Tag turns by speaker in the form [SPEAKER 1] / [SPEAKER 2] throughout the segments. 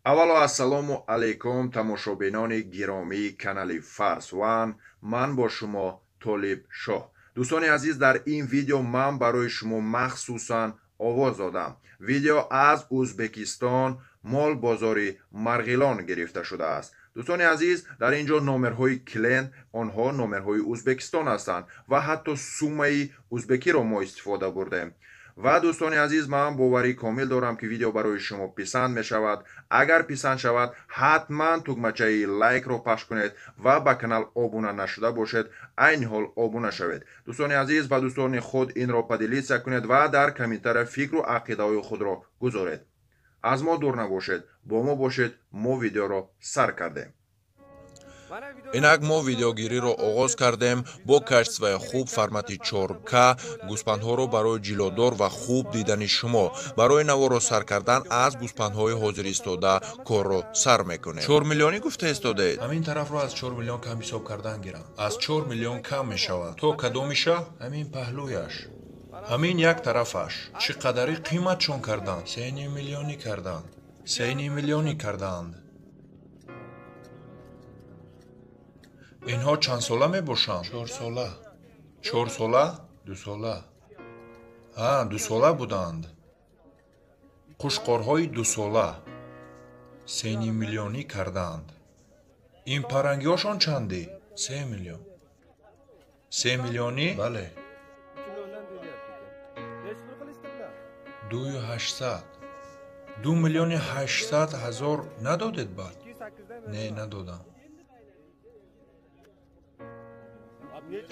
[SPEAKER 1] Аввало ассалому алайкум тамошобинони гиромии канали Фарс Ван. Ман бо шумо Толиб Шоҳ. Дӯстони азиз, дар ин видео ман барои шумо махсусан овоз додам. Видео аз Ӯзбекистон, мол бозори Марғилон гирифта шудааст. Дӯстони азиз, дар ин ҷо номерҳои клиент, онҳо номерҳои Ӯзбекистон ҳастанд ва ҳатто суммаи ӯзбекиро мо истифода бурдем. Ва дӯстони азиз, ман боварии комил дорам, ки видео барои шумо писанд мешавад. Агар писанд шавад, ҳатман тугмачаи лайкро пахш кунед ва ба канал обуна нашуда бошед, айни ҳол обуна шавед. Дӯстони азиз, ба дӯстони худ инро поделиться кунед ва дар комментария фикру ақидаҳои худро гузоред. Аз мо дур набошед, бо мо бошед. Мо видеоро сар кардем.
[SPEAKER 2] Инак мо видеогириро оғоз кардем бо качествои хуб, формати 4К, гӯспандҳоро барои ҷилодор ва хуб дидани шумо. Барои наворро сар кардан аз гӯспандҳои ҳозир истода корро сар мекунем. 4 миллионӣ гуфта истодаед?
[SPEAKER 3] Ҳамин тарафро аз 4 миллион кам ҳисоб кардан гирам. Аз 4 миллион кам мешавад. То кадомиша? Ҳамин паҳлӯяш. Ҳамин як тарафаш. Чӣ қадари қиматшон карданд? 3,5 миллионӣ карданд. 3,5 миллионӣ карданд. Инҳо чанд сола мебошанд? 4 сола. 4 сола? 2 сола. Ҳа, 2 сола буданд. Қушқорҳои 2 сола. 3,5 миллионӣ карданд. Ин парангиҳошон чанди? 3 миллион. 3 миллионӣ? Бале. 2,800. 2,800,000 надодед баъд? Не, надодам.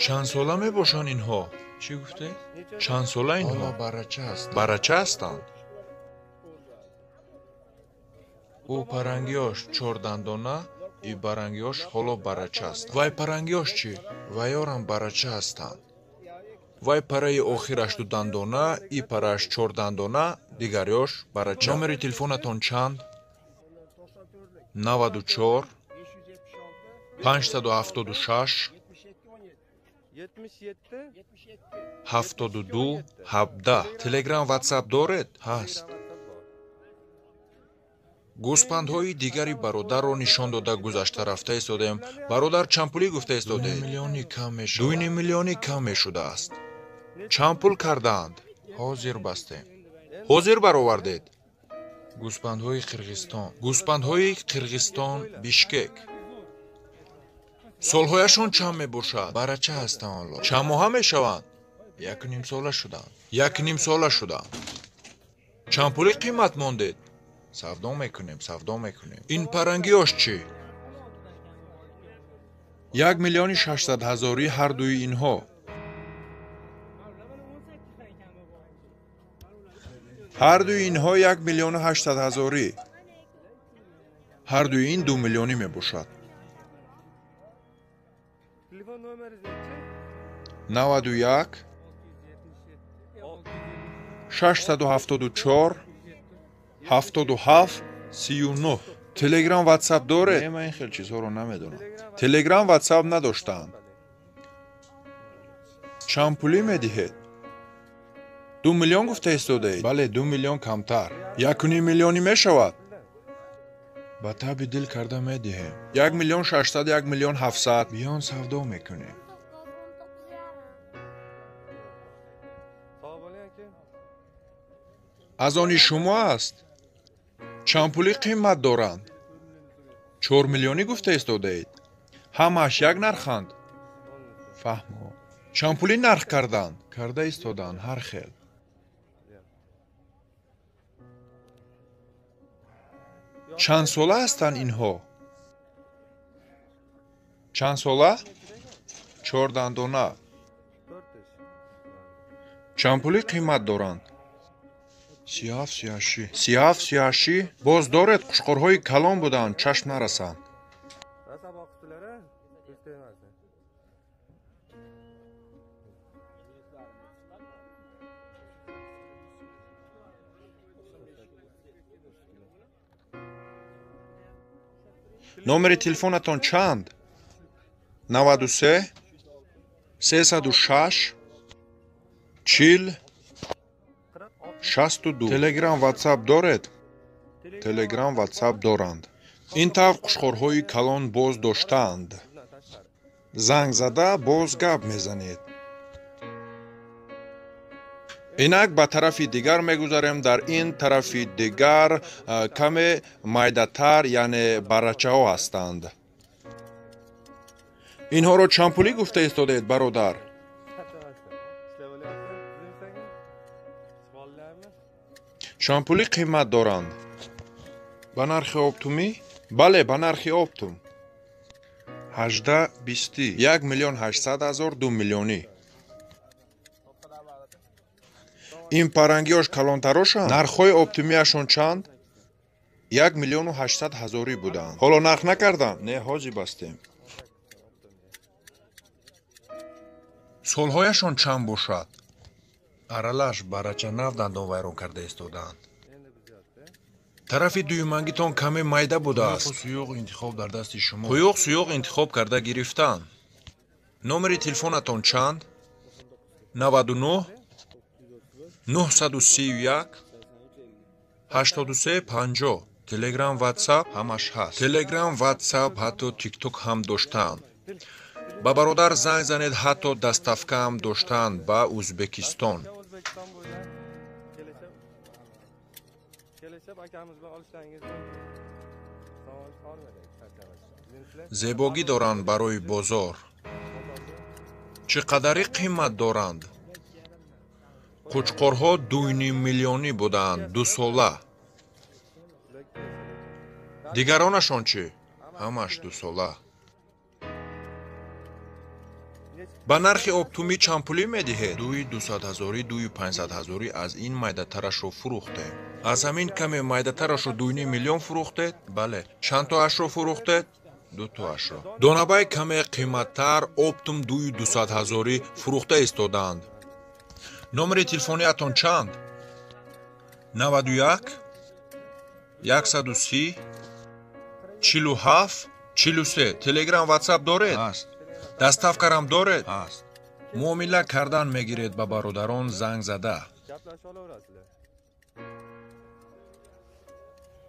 [SPEAKER 3] Чанд сола мебошанд инҳо? Чӣ гуфте? Чанд сола инҳо?
[SPEAKER 2] Ҳоло барача ҳастанд.
[SPEAKER 3] Барача ҳастанд? Ӯ парангиёш 4 дандона, и барангиёш ҳоло барача ҳастанд. Вай парангиёш чӣ? Вайёрам барача ҳастанд. Вай параи охираш 2 дандона, и парааш 4 дандона, дигариёш барача. Номери телефонатон чанд? 94 576 72 17.
[SPEAKER 2] Телеграм, ватсап доред?
[SPEAKER 3] Ҳаст.
[SPEAKER 2] Гӯспандҳои дигари бародарро нишон дода гузашта рафта истодем. Бародар, чанд пулӣ гуфта истодаед?
[SPEAKER 3] 2,5 миллионӣ кам мешавад.
[SPEAKER 2] 2,5 миллионӣ кам мешудааст. Чанд пул кардаанд?
[SPEAKER 3] Ҳозир бастем.
[SPEAKER 2] Ҳозир баровардед?
[SPEAKER 3] Гӯспандҳои Қирғизистон.
[SPEAKER 2] Гӯспандҳои Қирғизистон, Бишкек. Солҳояшон чанд мебошад?
[SPEAKER 3] Барача ҳастанд ҳоло.
[SPEAKER 2] Чанд моҳа мешаванд?
[SPEAKER 3] 1,5 сола шуданд.
[SPEAKER 2] 1,5 сола шуданд. Чанд пулӣ қимат мондед?
[SPEAKER 3] Савдо мекунем, савдо мекунем.
[SPEAKER 2] Ин парангиёш чӣ? 1,600,000 ҳардуи инҳо. Ҳардуи инҳо 1,800,000. Ҳардуи ин 2 миллионӣ мебошад. 91 674 77 39. Телеграм, ватсап доред?
[SPEAKER 3] Не, ман ин хел чизҳоро намедонам.
[SPEAKER 2] Телеграм, ватсап надоштаанд. Чанд пулӣ медиҳед? 2 миллион гуфта истодаед?
[SPEAKER 3] Бале, 2 миллион камтар.
[SPEAKER 2] 1,5 миллионӣ мешавад?
[SPEAKER 3] Ба таби дил карда медиҳем.
[SPEAKER 2] 1,600,000, 1,700,000.
[SPEAKER 3] Биён савдо мекунем.
[SPEAKER 2] Аз они шумо аст? Чанд пулӣ қимат доранд? 4 миллионӣ гуфта истодаед? Ҳамааш як нарханд?
[SPEAKER 3] Фаҳмо.
[SPEAKER 2] Чанд пулӣ нарх карданд?
[SPEAKER 3] Карда истодаанд ҳар хел.
[SPEAKER 2] Чанд сола ҳастанд инҳо? Чанд сола? 4 дандона. Чанд пулӣ қимат доранд?
[SPEAKER 3] 37, 38.
[SPEAKER 2] 37, 38. Боз доред? Қушқорҳои калон буданд, чашм нарасанд. Номери телефонатон чанд? 93 306 40 62. Телеграм, ватсап доред? Телеграм, Ватсап доранд. Ин тавр қушқорҳои калон боз доштаанд. Занг зада боз гап мезанед. Инак ба тарафи дигар мегузарем. Дар ин тарафи дигар каме майдатар, яъне баррачаҳо ҳастанд. Инҳоро чанд пулӣ гуфта истодаед, бародар? Чанд пулӣ қимат доранд? Ба нархи оптумӣ? Бале, ба нархи оптум. 18 20. 1 800 000, 2 миллионӣ. Ин парангиёш калонтарошанд? Нархҳои оптимиашон чанд? 1 800 000 буданд. Ҳоло нарх накарданд? Не, ҳозир бастем. Солҳояшон чанд бошад? Аралаш барача нав дандон вайрон карда истодаанд. Тарафи дуюмангитон каме майда будааст. Қуюқ интихоб дар дасти шумо. Қуюқ суюқ интихоб карда гирифтан. Номери телефонатон чанд? 99 931 83 50. Телеграм, Ватсап ҳамаш ҳаст. Телеграм, Ватсап, ҳатто Тикток ҳам доштаанд. Ба бародар занг занед, ҳатто доставкаам доштаанд ба Ӯзбекистон. Зебогӣ доранд барои бозор. Чӣ қадаре қимат доранд? Қучқорҳо 2,5 миллионӣ буданд, дусола. Дигаронашон чӣ? Ҳамаш дусола. Ба нархи оптумӣ чанд пулӣ медиҳед? 2,200 ҳазорӣ, 2,500 ҳазорӣ аз ин майдатарашро фурӯхтем. Аз ҳамин каме майдатарашро 2,5 миллион фурӯхтед? Бале. Чанд тоашро фурӯхтед? 2 тоашро. Донабай каме қиматтар оптум 2,200 ҳазорӣ фурӯхта истодаанд. Номери телефониатон чанд? 91 130 47 43. Телеграм, Ватсап доред? Ҳаст. Доставкарам доред? Ҳаст. Муомила кардан мегиред ба бародарон занг зада.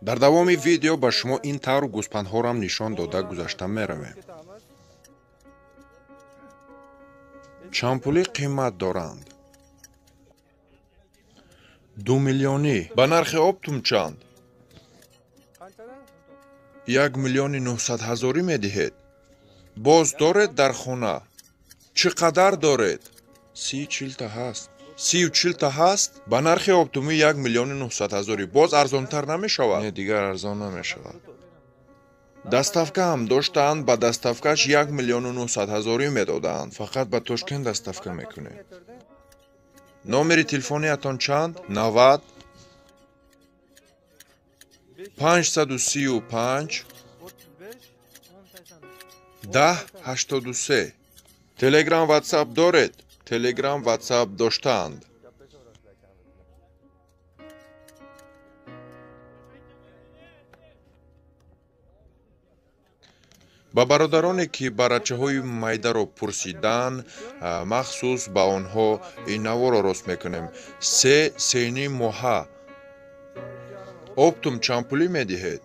[SPEAKER 1] Дар давоми видео ба шумо ин тавр гӯспандҳорам нишон дода гузашта меравем. Чанд пулӣ қимат доранд? 2 миллионӣ. Ба нархи оптум чанд? 1 900 000 медиҳед. Боз доред дар хона? Чӣ қадар доред? 30-40 та ҳаст. 30-40 та ҳаст? Ба нархи оптумӣ 1 900 000. Боз арзонтар намешавад? Не, дигар арзон намешавад. Доставка ҳам доштаанд, ба доставкаш 1 900 000 медодаанд. Фақат ба Тошкент доставка мекунем. Номери телефониатон чанд? 90 535 10 83. Телеграм, Ватсап доред? Телеграм, Ватсап доштаанд. Ба бародароне ки барачаҳои майдаро пурсиданд, махсус ба онҳо ин наворо рост мекунем. 3-3,5 моҳа. Оптум чанд пулӣ медиҳед?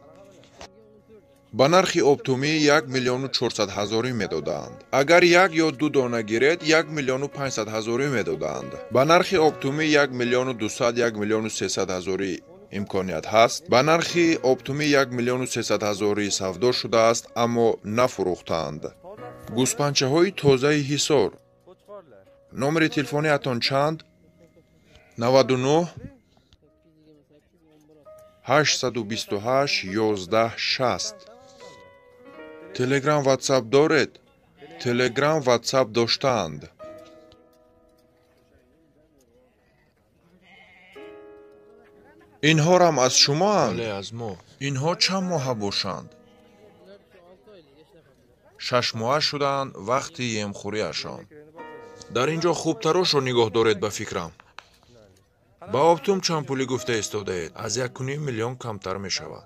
[SPEAKER 1] Ба нархи оптумӣ 1 400 000 медодаанд. Агар 1 ё 2 дона гиред, 1 500 000 медодаанд. Ба нархи оптумӣ 1 200 1 300 000 имконият ҳаст. Ба нархи оптумӣ 1 300 000 савдо шудааст, аммо нафурӯхтаанд. Гӯспанчаҳои тозаи Ҳисор. Номери телефониатон чанд? 99 828 11 60. Телеграм, Ватсап доред? Телеграм, Ватсап доштаанд. Инҳорам аз шумоанд?
[SPEAKER 2] Бале, аз мо. Инҳо чанд моҳа бошанд? 6 моҳа шудаанд вақти емхӯриашон. Дар ин ҷо хубтарошро нигоҳ доред ба фикрам. Ба оптум чанд пулӣ гуфта истодаед? Аз 1,5 миллион камтар мешавад.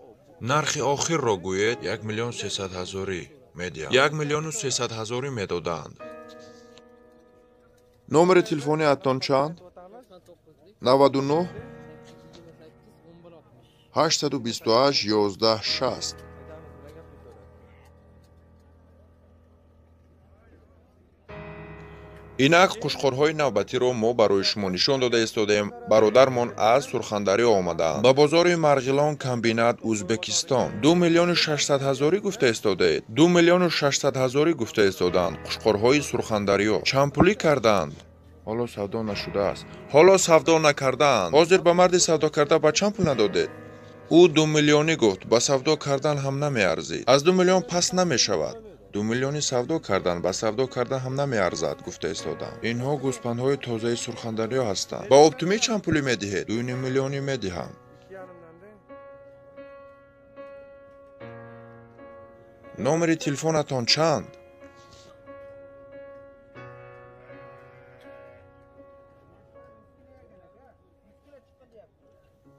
[SPEAKER 2] Нархи охирро гӯед, 1 300 000 медиҳам. 1 300 000 медодаанд.
[SPEAKER 1] Номери телефониатон чанд? 99
[SPEAKER 2] 828 11 60. Инак қушқорҳои навбатиро мо барои шумо нишон дода истодаем. Бародармон аз Сурхандарё омадаанд. Ба бозори Марғилон комбинат Узбекистон. 2 миллиону 600 ҳазорӣ гуфта истодаед. 2 миллиону 600 ҳазорӣ гуфта истодаанд. Қушқорҳои Сурхандарё. Чанд пулӣ кардаанд? Ҳоло савдо нашудааст. Ҳоло савдо накардаанд. Ҳозир ба марди савдокарда ба чанд пул надодед? Ӯ 2 миллионӣ гуфт. Ба савдо кардан ҳам намеарзид. Аз 2 миллион пас намешавад. 2 миллиони савдо кардан ба савдо кардан ҳам намеарзад, гуфта истодам. Инҳо гӯспандҳои тозаи Сурхандарё ҳастанд. Ба оптумӣ чанд пулӣ медиҳед? 2,5 миллионӣ медиҳам. Номери телефонатон чанд?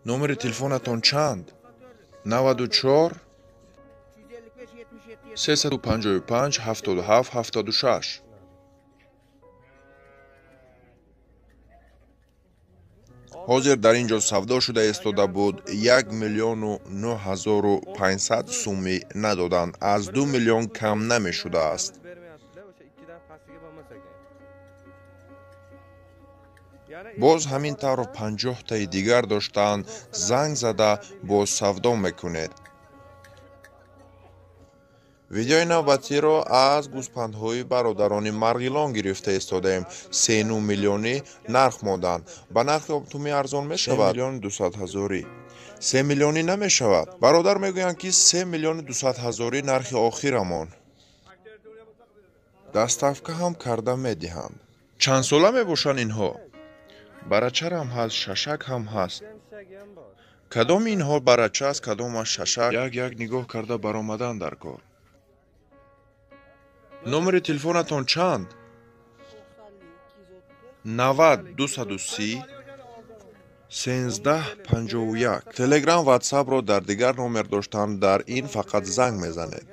[SPEAKER 2] Номери телефонатон чанд? 94 355 77 76. Ҳозир дар ин ҷо савдо шуда истода буд. 1 миллиону 9500 сумӣ надоданд. Аз 2 миллион кам намешудааст. Боз ҳамин тавр 50таи дигар доштаанд. Занг зада боз савдо мекунед. Видеои навбатиро аз гӯспандҳои бародарони Марғилон гирифта истодаем. 3,9 миллионӣ нарх монданд. Ба нархи оптумӣ арзон мешавад? 3 миллиону 200 ҳазорӣ. 3 миллионӣ намешавад. Бародар мегӯянд, ки 3 миллиону 200 ҳазорӣ нархи охирамон. Доставка ҳам карда медиҳанд. Чанд сола мебошанд инҳо? Барачарам ҳаст, шашак ҳам ҳаст. Кадоми инҳо барача аст, кадомаш шашак? Як-як нигоҳ карда баромадан дар кор. Номери телефонатон чанд? 90 230 13 51. Телеграм, ватсапро дар дигар номер доштанд. Дар ин фақат занг мезанед.